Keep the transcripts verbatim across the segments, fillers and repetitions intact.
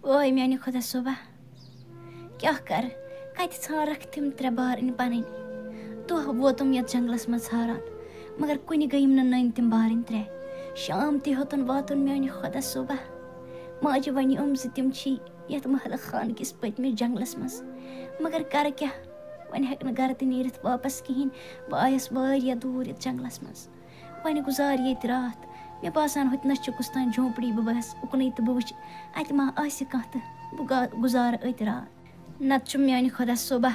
اوے میانہِ خۄدا صٲبہ، کیٛاہ کرٕ؟ کتہِ ژھانٛڈکھ تِم ترٛےٚ بارٕنۍ پنٕنۍ؟ دۄہ ووتُم یتھ جنگلس منٛز ژھاران، مگر کُنہِ گٔیم نہٕ نٔنۍ تِم بارٕنۍ ترٛےٚ۔ شام تہِ ہیوٚتُن واتُن میانہِ خۄدا صٲبہ۔ ماجہِ ونیوم زِ تِم چھی یتھ محلہٕ خان کِس پٔتمِس جنگلس منٛز، مگر کرٕ کیٛاہ؟ وۄنۍ ہیٚکہٕ نہٕ گرٕ تہِ نیٖرِتھ واپس کِہیٖنۍ۔ بہٕ آیس واریاہ دوٗر یتھ جنگلس منٛز۔ وۄنۍ گُزار ییٚتہِ راتھ۔ مےٚ باسان، ہوٚتہِ نَس چھِ کُس تام جھونپڑی، بہٕ بہس اُکنُے تہٕ بہٕ وٕچھِ، اَتہِ ما آسہِ کانٛہہ تہٕ بہٕ گا-، گُزارٕ أتۍ راتھ۔ نتہٕ چھُم میانہِ خۄدا صٲبہ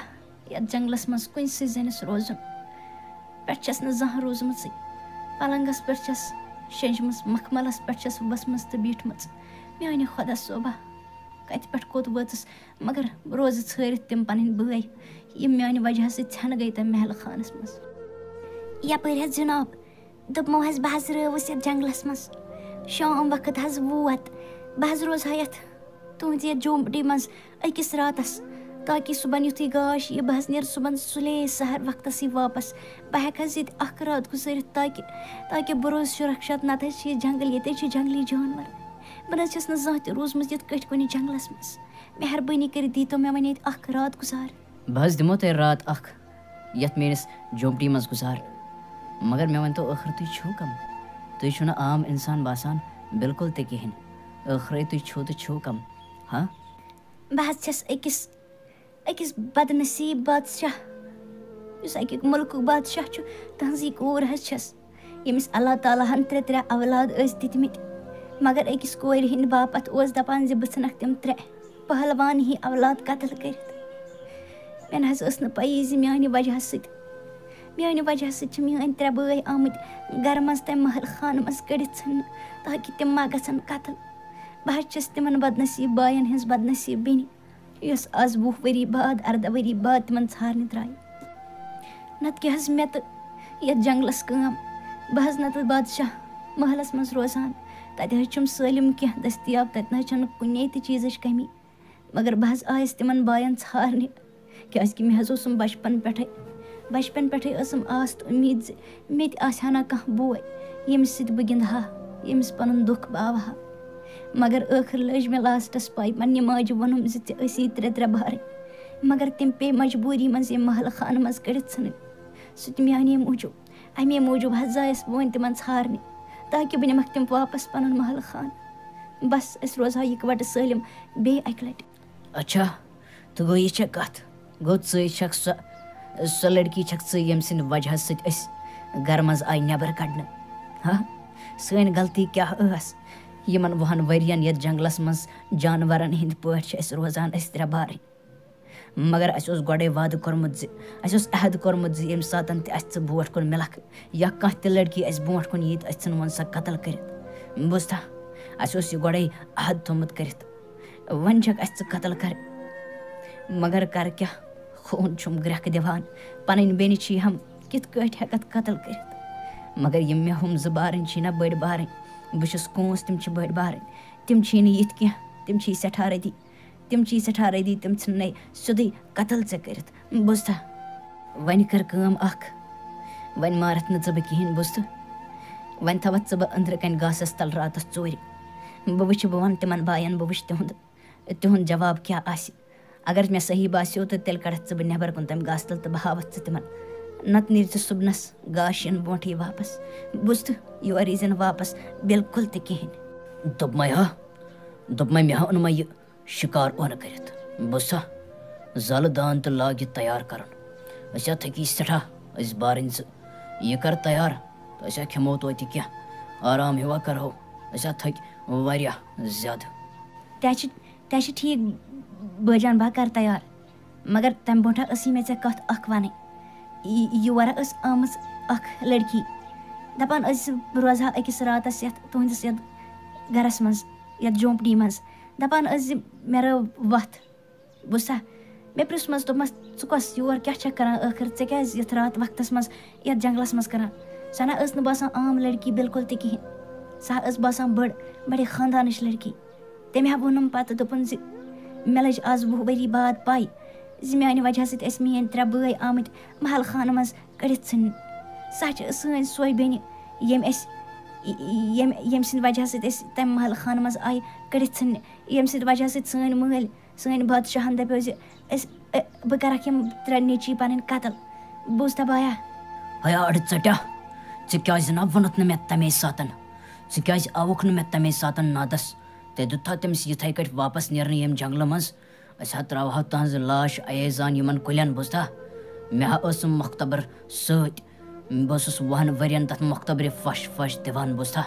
یَتھ جنگلس منٛز کُنہِ سٕے زٔنِس روزُن۔ پٮ۪ٹھ چھَس نہٕ زانٛہہ روٗزمٕژٕے۔ پلنگس پٮ۪ٹھ چھَس شیٚنجمٕژ، مخملس پٮ۪ٹھ چھَس ؤژھمٕژ تہٕ بیٖٹھمٕژ۔ میانہِ خۄدا صٲبہ، کتہِ پٮ۪ٹھ کوٚت وٲژٕس؟ مگر بہٕ روزٕ ژھٲرِتھ تِم پنٕنۍ بٲے، یِم میانہِ وجہ سۭتۍ ژھٮ۪نہٕ گٔے تَمہِ محلہٕ خانس منٛز۔ یپٲرۍ حظ جناب، دوٚپمو حظ، بہٕ حظ رٲوٕس یَتھ جنگلس منٛز۔ شام وقت حظ ووت، بہٕ حظ روزٕ ہا یَتھ تُہنٛزِ یَتھ جھونپڑی منٛز أکِس راتس، تاکہِ صُبحن یُتھُے گاش یی، بہٕ حظ نیرٕ صُبحن سُلے سحر وقتسٕے واپس۔ بہٕ ہٮ۪کہٕ حظ ییٚتہِ اکھ راتھ گُزٲرِتھ، تاکہِ، تاکہِ بہٕ روزٕ سُرکشت، نتہٕ حظ چھِ یہِ جنگل، ییٚتہِ حظ چھِ جنگلی جانور۔ بہٕ نہ حظ چھَس نہٕ زانٛہہ تہِ روٗزمٕژ یِتھ کٲٹھۍ کُنہِ جنگلس منٛز۔ مہربٲنی کٔرِتھ دیٖتو مےٚ وۄنۍ ییٚتہِ اکھ راتھ گُزار۔ بہٕ حظ دِمو تۄہہِ راتھ اکھ یتھ میٲنِس جھونپڑی منٛز گُزارنہٕ۔ مگر مےٚ ؤنۍتو، ٲخٕر تُہۍ چھِو کم؟ تُہۍ چھِو نہٕ عام انسان باسان بِلکُل تہِ کِہیٖنۍ۔ ٲخرے تُہۍ چھِو تہٕ چھِو کم؟ ہاں؟ بہٕ حظ چھَس أکِس، أکِس بدنصیٖب بادشاہ، یُس اَکہِ مُلکُک بادشاہ چھُ، تٕہٕنٛزٕے کوٗر حظ چھَس، ییٚمِس اللہ تعالیٰ ہن ترٛےٚ ترٛےٚ اولاد ٲسۍ دِتمٕتۍ۔ مگر أکِس کورِ ہٕنٛدِ باپتھ اوس دَپان زِ بہٕ ژھٕنَکھ تِم ترٛےٚ پہلوان ہی اولاد قتل کٔرِتھ۔ مےٚ نہ حظ ٲس نہٕ پَیی زِ میٛانہِ وجہ سۭتۍ، میٛانہِ وجہ سۭتۍ چھِ میٛٲنۍ ترٛےٚ بٲے آمٕتۍ گَرٕ منٛز تَمہِ محل خانہٕ منٛز کٔڑِتھ ژھٕننہٕ، تاکہِ تِم ما گژھن قتل۔ بہٕ حظ چھَس تِمَن بدنصیٖب بایَن ہٕنٛز بدنصیٖب بیٚنہِ، یۄس آز وُہ ؤری بعد، اَرداہ ؤری بعد تِمَن ژھارنہِ درٛایہِ۔ نَتہٕ کیٛاہ حظ مےٚ تہٕ یَتھ جنٛگلَس کٲم؟ بہٕ حظ نَتہٕ بادشاہ محلَس منٛز روزان۔ تَتہِ حظ چھُم سٲلِم کینٛہہ دٔستیاب، تَتہِ نہ حظ چھَنہٕ کُنے تہِ چیٖزٕچ کٔمی۔ مگر بہٕ حظ آیَس تِمَن بایَن ژھارنہِ، کیٛازِکہِ مےٚ حظ اوسُم بَچپَن پٮ۪ٹھَے، بَچپَن پٮ۪ٹھَے ٲسٕم آس تہٕ اُمید زِ مےٚ تہِ آسہِ ہا نا کانٛہہ بوے، ییٚمِس سۭتۍ بہٕ گِنٛدٕ ہا، ییٚمِس پَنُن دُکھ باوٕ ہا۔ مگر ٲخٕر لٔج مےٚ لاسٹَس پَے، پنٛنہِ ماجہِ ووٚنُم زِ ژےٚ ٲسی ترٛےٚ ترٛےٚ بارٕنۍ، مگر تِم پیٚیہِ مجبوٗری منٛز ییٚمہِ محلہٕ خانہٕ منٛز کٔڑِتھ ژھٕنٕنۍ۔ سُہ تہِ میٛانے موٗجوٗب۔ اَمے موٗجوٗب حظ زایَس بہٕ وۄنۍ تِمَن ژھارنہِ، تاکہِ بہٕ نِمَکھ تِم واپَس پَنُن محلہٕ خانہٕ۔ بَس، أسۍ روزہاو یِکوَٹہٕ سٲلِم بیٚیہِ اَکہِ لَٹہِ۔ اچھا، تہٕ گوٚو یہِ چھےٚ کَتھ؟ گوٚو ژٕے چھَکھ سۄ، سۄ لڑکی چھَکھ ژٕے، ییٚمہِ سٕنٛدِ وجہ سۭتۍ أسۍ گَرٕ منٛز آیہِ نٮ۪بر کڑنہٕ؟ ہا؟ سٲنۍ غلطی کیٛاہ ٲس؟ یِمن وُہَن ؤرین یَتھ جنگلس منٛز جانورن ہٕنٛدۍ پٲٹھۍ چھِ أسۍ روزان، أسۍ ترٛےٚ بارٕنۍ۔ مگر اَسہِ اوس گۄڈَے وعدٕ کوٚرمُت زِ، اَسہِ اوس عہد کوٚرمُت زِ ییٚمہِ ساتَن تہِ اَسہِ ژٕ برونٛٹھ کُن مِلکھ یا کانٛہہ تہِ لڑکی اَسہِ برونٛٹھ کُن یی تہٕ أسۍ ژھٕنوون سۄ قتل کٔرِتھ۔ بوٗزتھا؟ اَسہِ اوس یہِ گۄڈَے عہد تھوٚومُت کٔرِتھ۔ وۄنۍ چھَکھ اَسہِ ژٕ قتل کَرٕنۍ۔ مگر کَرٕ کیٛاہ؟ خوٗن چھُم گرٛٮ۪کھ دِوان۔ پَنٕنۍ بیٚنہِ چھِ ہم، کِتھ کٲٹھۍ ہٮ۪کَتھ قتل کٔرِتھ؟ مگر یِم مےٚ ہُم زٕ بارٕنۍ چھِ نہ بٔڑۍ بارٕنۍ، بہٕ چھُس کونٛس، تِم چھِ بٔڑۍ بارٕنۍ۔ تِم چھِ نہٕ یِتھ کینٛہہ، تِم چھِ سٮ۪ٹھاہ رٔدی۔ تِم چھِ سٮ۪ٹھاہ رٔدی، تِم ژھٕننَے سیوٚدُے قتل ژےٚ کٔرِتھ۔ بوٗزتھا؟ وۄنۍ کر کٲم اکھ، وۄنۍ مارتھ نہٕ ژٕ بہٕ کِہیٖنۍ، بوٗزتھٕ؟ وۄنۍ تھاوتھ ژٕ بہٕ أنٛدرٕ کنہِ گاسس تل راتس ژوٗرِ۔ بہٕ وٕچھِ، بہٕ ونہٕ تِمن باین، بہٕ وٕچھِ تِہُنٛد، تِہُنٛد جواب کیٛاہ آسہِ۔ اگر مےٚ صحیح باسیو تہٕ تیٚلہِ کڑتھ ژٕ بہٕ نٮ۪بر کُن تمہِ گاسہٕ تل تہٕ بہٕ ہاوتھ ژٕ تِمن۔ نتہٕ نیٖرِ ژٕ صُبنس گاش یِنہٕ برونٛٹھٕے واپس۔ بوٗزتھٕ؟ یور یی زِ نہٕ واپس بِلکُل تہِ کِہیٖنۍ۔ دوٚپمَے ہا، دوٚپمَے مےٚ ہا اوٚنمَے یہِ شِکار اونہٕ کٔرِتھ۔ بوٗزتھا؟ زالہٕ دان تہٕ لاگ یہِ تیار کرُن۔ أسۍ ہا تھٔکی سٮ۪ٹھاہ، أسۍ بارٕنۍ زٕ۔ یہِ کر تیار تہٕ أسۍ ہا کھٮ۪مو توتہِ کینٛہہ، آرام ہیوٗ ہا کرہو۔ أسۍ ہا تھٔکۍ واریاہ زیادٕ۔ تہِ چھِ، تہِ چھِ ٹھیٖک بٲجان، بہٕ ہا کر تیار۔ مگر تَمہِ برونٛٹھ ہا ٲسٕے مےٚ ژےٚ کَتھ اَکھ وَنٕنۍ۔ یہِ، یور ہا ٲس آمٕژ اَکھ لٔڑکی، دَپان ٲس زِ بہٕ روزٕ ہا أکِس راتَس یَتھ تُہٕنٛدِس یَتھ گَرَس منٛز، یَتھ جھونپڑی منٛز۔ دَپان ٲس زِ مےٚ رٲو وَتھ۔ بوٗزتھا؟ مےٚ پرٛژھمَس، دوٚپمَس، "ژٕ کۄس یور کیٛاہ چھَکھ کَران ٲخٕر؟ ژےٚ کیٛازِ یَتھ راتھ وقتَس منٛز یَتھ جنٛگلَس منٛز کَران؟" سۄ نہ ٲس نہٕ باسان عام لٔڑکی بِلکُل تہِ کِہیٖنۍ۔ سۄ ٲس باسان بٔڑ، بَڑِ خاندانٕچ لٔڑکی۔ تٔمۍ ہا ووٚنُم پَتہٕ، دوٚپُن زِ مےٚ لٔج آز وُہ ؤری بعد پَے زِ میٛانہِ وجہ سۭتۍ ٲسۍ میٛٲنۍ ترٛےٚ بٲے آمٕتۍ محل خانہٕ منٛز کٔڑِتھ ژھٕننہٕ۔ سۄ چھِ سٲنۍ سۄے بیٚنہِ، ییٚمۍ اَسہِ ییٚمہِ ییٚمہِ سٕنٛدِ وجہ سۭتۍ أسۍ تَمہِ محلہٕ خانہٕ منٛز آیہِ کٔڑِتھ ژھٕننہٕ، ییٚمہِ سٕنٛدِ وجہ سۭتۍ سٲنۍ مٲلۍ، سٲنۍ بادشاہن دَپیو زِ أسۍ، اَ، بہٕ کَرَکھ یِم ترٛےٚ نیٚچی پَنٕنۍ قتل۔ بوٗزتھا بایا؟ ہیا اَڑٕ ژَٹیا، ژےٚ کیٛازِ نہ ووٚنُتھ نہٕ مےٚ تَمے ساتَن؟ ژٕ کیٛازِ آوُکھ نہٕ مےٚ تَمے ساتَن نادَس؟ تۄہہِ دیُتتھا تٔمِس یِتھَے کٲٹھۍ واپَس نیرنہٕ ییٚمہِ جنٛگلہٕ منٛز؟ أسۍ ہا ترٛاوہو تُہٕنٛز لاش ایزان یِمَن کُلٮ۪ن، بوٗزتھا؟ مےٚ ہا ٲس سُہ مۄختبر سۭتۍ۔ بہٕ اوسُس وُہَن ؤرِین تَتھ مۄختبرِ پھش پھش دِوان، بوٗزتھا؟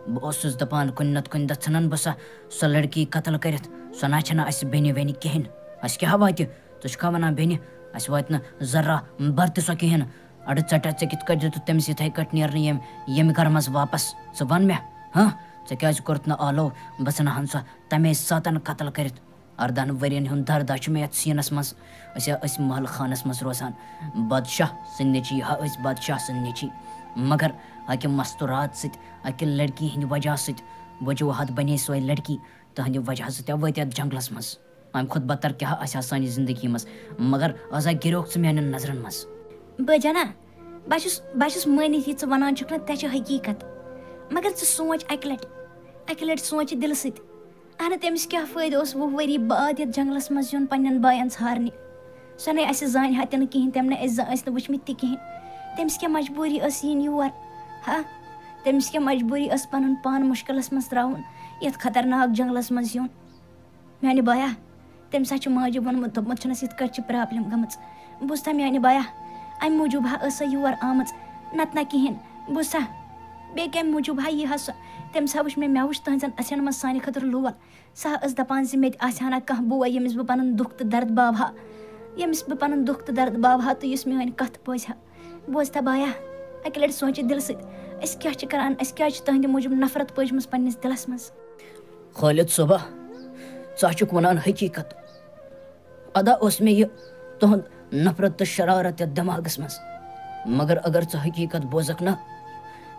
بہٕ اوسُس دَپان، کُنہِ نَتہٕ کُنہِ دۄہ ژھٕنَن بہٕ سۄ، سۄ لڑکی قتل کٔرِتھ۔ سۄ نہ چھَنہٕ اَسہِ بیٚنہِ ویٚنہِ کِہیٖنۍ۔ اَسہِ کیٛاہ واتہِ؟ ژٕ چھُکھا وَنان بیٚنہِ؟ اَسہِ واتہِ نہٕ ذرا بَر تہِ سۄ کِہیٖنۍ۔ اَڑٕ ژَٹا، ژےٚ کِتھ کٲٹھۍ دیُتُتھ تٔمِس یِتھَے کٲٹھۍ نیرنہٕ ییٚمہِ، ییٚمہِ گَرٕ منٛز واپَس؟ ژٕ وَن مےٚ، ہاں؟ ژےٚ کیٛازِ کوٚرُتھ نہٕ آلو؟ بہٕ ژھٕنہٕ ہَن سۄ تَمے ساتَن قتل کٔرِتھ۔ اَردَہَن ؤرِین ہُنٛد درد ہا چھُ مےٚ یَتھ سیٖنَس منٛز۔ أسۍ ہا ٲسۍ محلہٕ خانَس منٛز روزان۔ بادشاہ سٕنٛدۍ نیٚچی ہا ٲسۍ بادشاہ سٕنٛدۍ نیٚچی۔ مگر اَکہِ مستوٗرات سۭتۍ، اَکہِ لڑکی ہِنٛدِ وجہ سۭتۍ، وجوہات بَنے سۄے لڑکی تُہٕنٛدِ وجہ سۭتۍ ہا وٲتۍ یَتھ جنٛگلَس منٛز۔ اَمہِ کھۄتہٕ بدتر کیٛاہ آسہِ ہا سانہِ زِندگی منٛز؟ مگر آز ہا گِریوکھ ژٕ میٛانٮ۪ن نظرَن منٛز۔ بٲجانا، بہٕ چھُس، بہٕ چھُس مٲنِتھ یہِ ژٕ وَنان چھُکھ نہ، تہِ چھِ حقیٖقت۔ مگر ژٕ سونٛچ اَکہِ لَٹہِ، اَکہِ لَٹہِ سونٛچ یہِ دِلہٕ سۭتۍ۔ اہنہٕ، تٔمِس کیٛاہ فٲیدٕ اوس وُہ ؤری بعد یَتھ جنٛگلَس منٛز یُن پنٛنٮ۪ن بایَن ژھارنہِ؟ سۄ نے اَسہِ زانہِ ہا تہِ نہٕ کِہیٖنۍ، تٔمۍ نے اَسہِ زانٛہہ ٲسۍ نہٕ وٕچھمٕتۍ تہِ کِہیٖنۍ۔ تٔمِس کیٛاہ مجبوٗری ٲس یِنۍ یور؟ ہا، تٔمِس کیٛاہ مجبوٗری ٲس پَنُن پان مُشکِلَس منٛز ترٛاوُن، یَتھ خطرناک جنٛگلَس منٛز یُن؟ میٛانہِ بایا، تٔمِس ہا چھُ ماجہِ ووٚنمُت، دوٚپمُت چھُنَس، یِتھ کٲٹھۍ چھِ problem گٔمٕژ۔ بوٗزتھا میٛانہِ بایا، اَمہِ موٗجوٗب ہا ٲس سۄ یور آمٕژ، نَتہٕ نہ کِہیٖنۍ۔ بوٗزتھا، بیٚیہِ کَمہِ موٗجوٗب ہا یی ہا سۄ؟ تٔمِس ہا وٕچھ مےٚ، مےٚ وٕچھ تُہٕنٛزَن أچھَن منٛز سانہِ خٲطرٕ لول۔ سۄ ہا ٲس دَپان زِ مےٚ تہِ آسہِ ہا نا کانٛہہ بوے، ییٚمِس بہٕ پَنُن دُکھ تہٕ درد باوٕ ہا، ییٚمِس بہٕ پَنُن دُکھ تہٕ درد باوٕ ہا تہٕ یُس میٛٲنۍ کَتھ بوزِ ہا۔ بوزتھا بایا، اَکہِ لَٹہِ سونٛچہِ دِلہٕ سۭتۍ، أسۍ کیٛاہ چھِ کَران، اَسہِ کیٛازِ چھِ تُہٕنٛدِ موٗجوٗب نفرت پٲجمٕژ پنٛنِس دِلَس منٛز؟ خالد صٲبا، ژٕ ہا چھُکھ وَنان حقیٖقت۔ ادا اوس مےٚ یہِ تُہُنٛد نفرت تہٕ شرارت یَتھ دٮ۪ماغَس منٛز۔ مگر اگر ژٕ حقیٖقت بوزَکھ نا،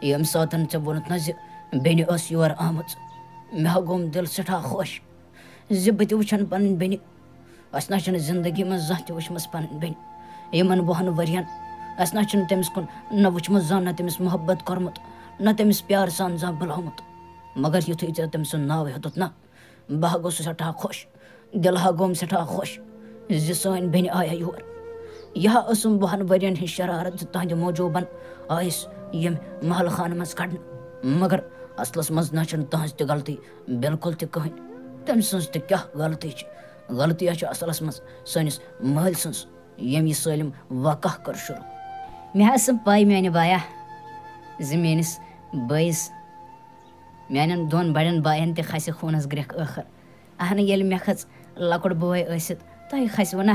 ییٚمہِ ساتَن ژےٚ ووٚنُتھ نا زِ بیٚنہِ ٲس یور آمٕژ، مےٚ ہا گوٚم دِل سٮ۪ٹھاہ خۄش زِ بہٕ تہِ وٕچھَن پَنٕنۍ بیٚنہِ۔ اَسہِ نہ چھُنہٕ زِندگی منٛز زانٛہہ تہِ وٕچھمٕژ پَنٕنۍ بیٚنہِ۔ یِمَن وُہَن ؤرِین اَسہِ نہ چھُنہٕ تٔمِس کُن نہ وٕچھمُت زانٛہہ، نہ تٔمِس محبت کوٚرمُت، نہ تٔمِس پیار سان زانٛہہ بُلومُت۔ مگر یُتھُے ژےٚ تٔمۍ سُنٛد ناو ہیوٚتُتھ نا، بہٕ ہا گوٚوُس سٮ۪ٹھاہ خۄش۔ دِل ہا گوٚوُم سٮ۪ٹھاہ خۄش زِ سٲنۍ بیٚنہِ آیہِ یور۔ یہِ ہا ٲسٕم وُہَن ؤرِین ہٕنٛز شرارت زِ تُہٕنٛدِ موٗجوٗبَن آیہِ أسۍ ییٚمہِ محلہٕ خانہٕ منٛز کَڑنہٕ۔ مگر اصلَس منٛز نہ چھَنہٕ تُہٕنٛز تہِ غلطی، بالکل تہِ کٕہٕنۍ۔ تٔمۍ سٕنٛز تہِ کیٛاہ غلطی چھِ؟ غلطی ہا چھِ اصلَس منٛز سٲنِس مٲلۍ سٕنٛز، ییٚمۍ یہِ سٲلِم واقعہ کٔر شروٗع۔ مےٚ ٲسٕم پَے میٛانہِ بایا زِ میٛٲنِس بٲیِس، میٛانٮ۪ن دۄن بَڑٮ۪ن بایَن تہِ کھسہِ خوٗنَس گرٛٮ۪کھ ٲخٕر۔ اہنہٕ، ییٚلہِ مےٚ کھٔژ لۄکُٹ بوے ٲسِتھ، تۄہہِ کھسِوٕ نا،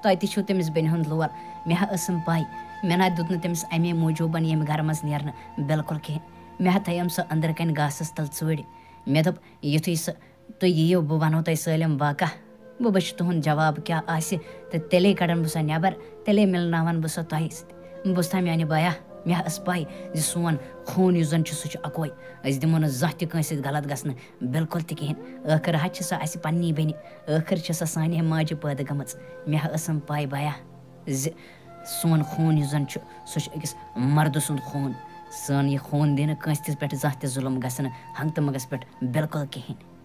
تۄہہِ تہِ چھُو تٔمِس بیٚنہِ ہُنٛد لول۔ مےٚ ہا ٲسٕم پَے، مےٚ نہ دیُت نہٕ تٔمِس اَمے موٗجوٗبَن ییٚمہِ گَرٕ منٛز نیرنہٕ بِلکُل کِہیٖنۍ۔ مےٚ ہا تھٲیِم سۄ أنٛدرٕ کَنہِ گاسَس تَل ژوٗرِ۔ مےٚ دوٚپ، یُتھُے سُہ تُہۍ یِیِو، بہٕ وَنو تۄہہِ سٲلِم واقعہ۔ بہٕ وٕچھِ تُہُنٛد جواب کیٛاہ آسہِ، تہٕ تیٚلے کَڑَن بہٕ سۄ نٮ۪بَر، تیٚلے مِلناوَن بہٕ سۄ تۄہہِ سۭتۍ۔ بوٗزتھا میٛانہِ بایا، مےٚ ٲس پَے زِ سون خوٗن یُس زَن چھُ، سُہ چھُ اَکوے۔ أسۍ دِمو نہٕ زانٛہہ تہِ کٲنٛسہِ سۭتۍ غلط گژھنہٕ، بِلکُل تہِ کِہیٖنۍ۔ ٲخٕر حظ چھِ سۄ اَسہِ پنٛنی بیٚنہِ، ٲخٕر چھِ سۄ سانہِ ماجہِ پٲدٕ گٔمٕژ۔ مےٚ ٲسٕم پَے بایا زِ سون خوٗن یُس زَن چھُ، سُہ چھُ أکِس مردٕ سُنٛد خوٗن۔ سون یہِ خوٗن دی نہٕ کٲنٛسہِ تہِ پٮ۪ٹھ زانٛہہ تہِ ظُلُم گژھنہٕ، ہنٛگتہٕ منٛگَس پٮ۪ٹھ بِلکُل کِہیٖنۍ۔